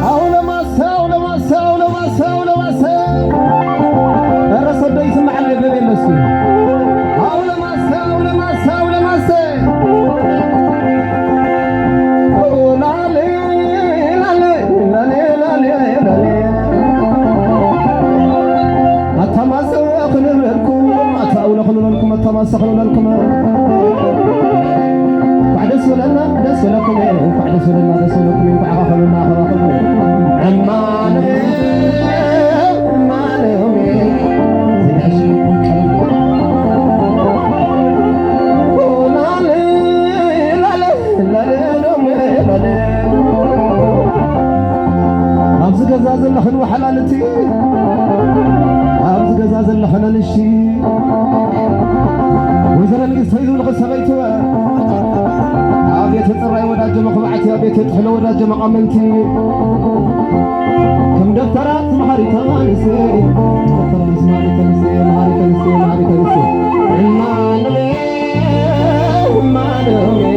ኣውለማሰ፣ ኣውለማሰ፣ ኣውለማሰ፣ ኣውለማሰ። ኧረ ሰዶ ይስማዓለይ በል የለሱ። ኣውለማሰ፣ ኣውለማሰ፣ ኣውለማሰ። ላሌ፣ ላሌ፣ ላሌ፣ ላሌ፣ ላሌ። ኣታ ማሰ ክንብለልኩም፣ ኣታ ኣውለ ክንብለልኩም፣ ኣታ ማሰ ክንብለልኩም። እንኳዕ ደስ በለና፣ ደስ በለኩም፣ እንኳዕ ደስ በለና፣ ደስ በለኩም፣ እንኳዕ ኣኻኸሉና፣ ኣኻኸሉ። እማነ፣ እማነ፣ ዘይሕሽ ላለ፣ ላለ፣ ላለ፣ ላለ። ኣብዚ ገዛ ዘለኽን ወሓላልቲ፣ ኣብዚ ገዛ ዘለኽን ኣንሽቲ፣ ወይዘሮ ንግስቲ ዝብልኺ ሰበይቲ፣ ኣብ ቤተ ጽራይ ወዳጀ መኹባዕቲ፣ ኣብ ቤተ ጥሕሎ ወዳጀ መቓመንቲ፣ ከም ደብተራት መሃሪት ኣንስቲ፣ ደብተራት መሃሪት ኣንስቲ፣ መሃሪት ኣንስቲ፣ መሃሪት ኣንስቲ። እማኑኤል፣ እማኑኤል።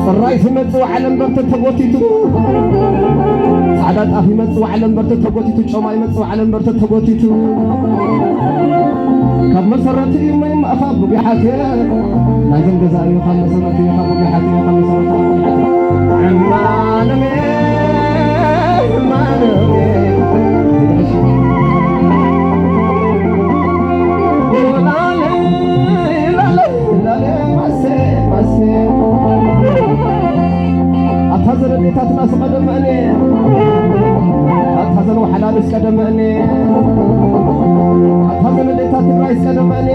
ጽራይ ዝመጽእ ዓለም በርተ ተጎቲቱ፣ ጻዕዳ ጣፍ ይመጽእ ዓለም በርተ ተጎቲቱ፣ ጮማ ይመጽእ ዓለም በርተ ተጎቲቱ። ካብ መሰረቱ እዩ እሞ ይማእኻ ብጒሓት፣ ናይዞም ገዛ እዩ ካብ መሰረቱ እዩ፣ ካብ ብጒሓት እዩ፣ ካብ መሰረቱ ካብ ብጒሓት እዩ። እማኑኤል፣ እማኑኤል። ላለ፣ ላለ፣ ማሰ፣ ማሰ። ኣታ ዘረዴታትና ስቀደመእኔ፣ ኣታ ዘንወሓላሉ ስቀደመእኔ፣ ኣታ ዘረዴታት ትግራይ ስቀደመእኔ፣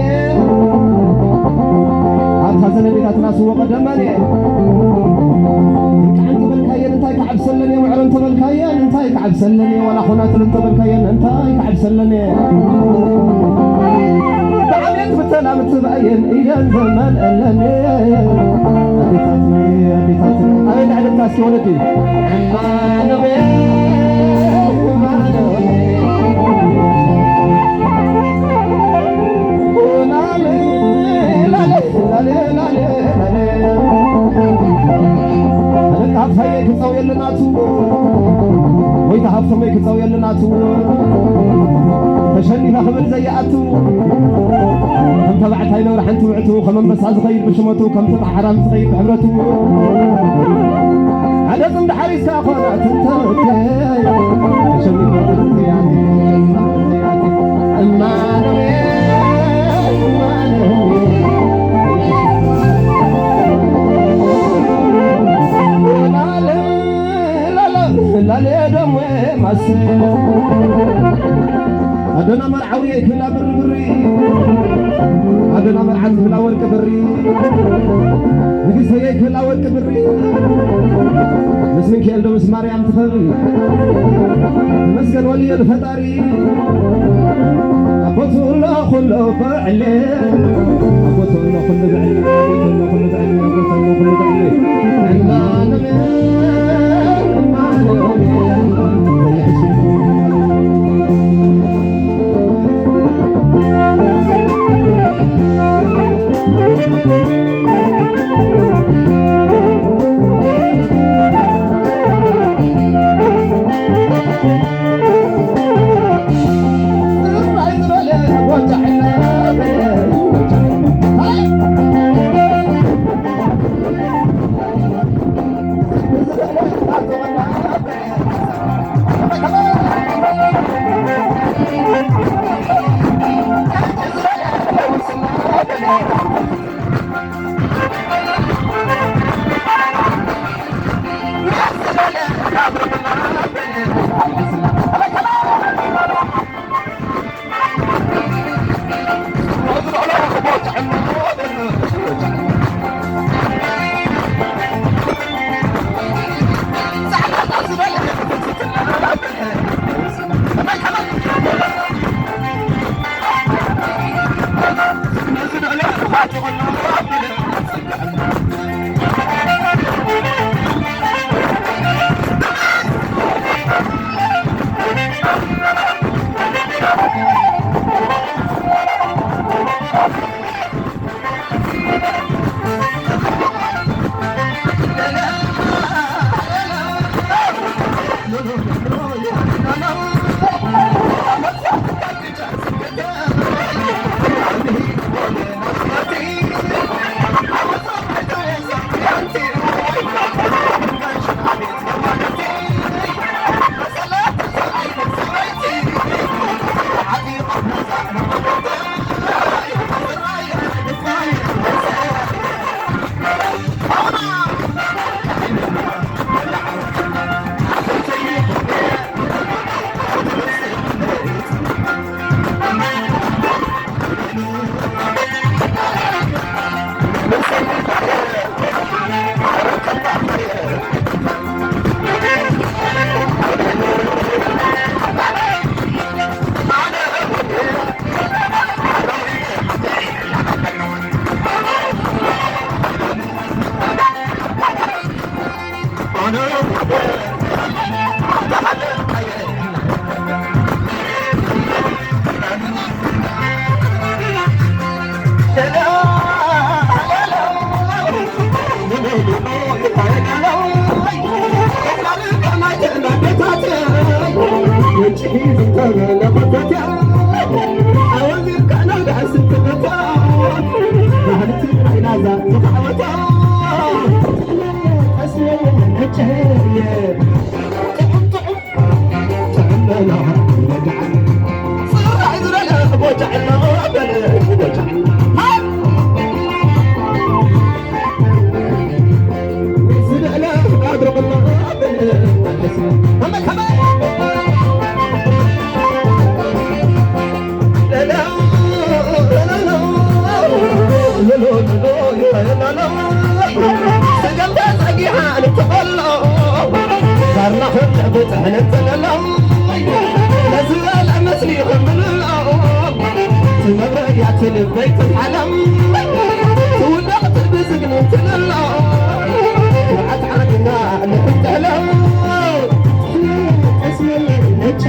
ኣታ ዘረዴታትና ስወ ቀደመኔ። እንቃዕ እንተበልካየን እንታይ ክዓብሰለኔ፣ ውዕሮ እንተበልካየን እንታይ ክዓብሰለኔ፣ ዋላ ኾናትር እንተበልካየን እንታይ ክዓብሰለኔ። ብዓብየት ብተላብ ትብኣየን ኢደን ዘመልአለኔ። ኣዴታት፣ ኣዴታት፣ ኣቤት ዕልልታ እስኪ ወለዲ። ኣማኑኤል፣ ኣማኑኤል። ላሌ፣ ላሌ፣ ላሌ፣ ላሌ። ኣደቂ ሃብታመይ ክፀውየሉ ናቱ፣ ወይ ተሃብቶመይ ክፀውየሉ ናቱ፣ ተሸኒፈ ክብል ዘይኣቱ፣ ከም ተባዕታይ ነብሪ ሓንቲ ውዕቱ፣ ከም ኣንበሳ ዝኸይድ ብሽመቱ፣ ከም ተጣ ሓራም ዝኸይድ ብሕብረቱ። ሓደ ጽምዲ ሓሪስካ ኮና ትንተውት፣ ተሸኒፈ ክብል ዘይኣቱ፣ እማኑኤል፣ እማኑኤል። ላለ፣ ላለ፣ ላለ ደሞ ማሰ። ኣደና መርዓዊ ክላ ብሪ ብሪ። ኣደና መርዓት ክላ ወርቂ ብሪ። ንግስተይ ክላ ወርቂ ብሪ። ምስ ሚካኤል ዶ ምስ ማርያም ትኸብሪ። ተመስገን ወልየ ንፈጣሪ። ኣቦቱ ኣሎ ኩሉ ብዕሊ። ኣቦቱ ኣሎ ኩሉ ብዕሊ። ኣቦቱ ኣሎ ኩሉ ብዕሊ። ኣቦቱ ኣሎ ኩሉ ብዕሊ። ስገም ተጸጊዓ ንትኸሎ ዛርና ክልተ ብጥሕን እንተለሎ ነዚ በልዕ መስሊ ኸምብልሎ ትመብረያት ልበይ ትሓለም ትውደቕ ትብዝግን እንትልሎ ኩርዓት ዓድና ንሕንተሎ ተስመለ ነጭ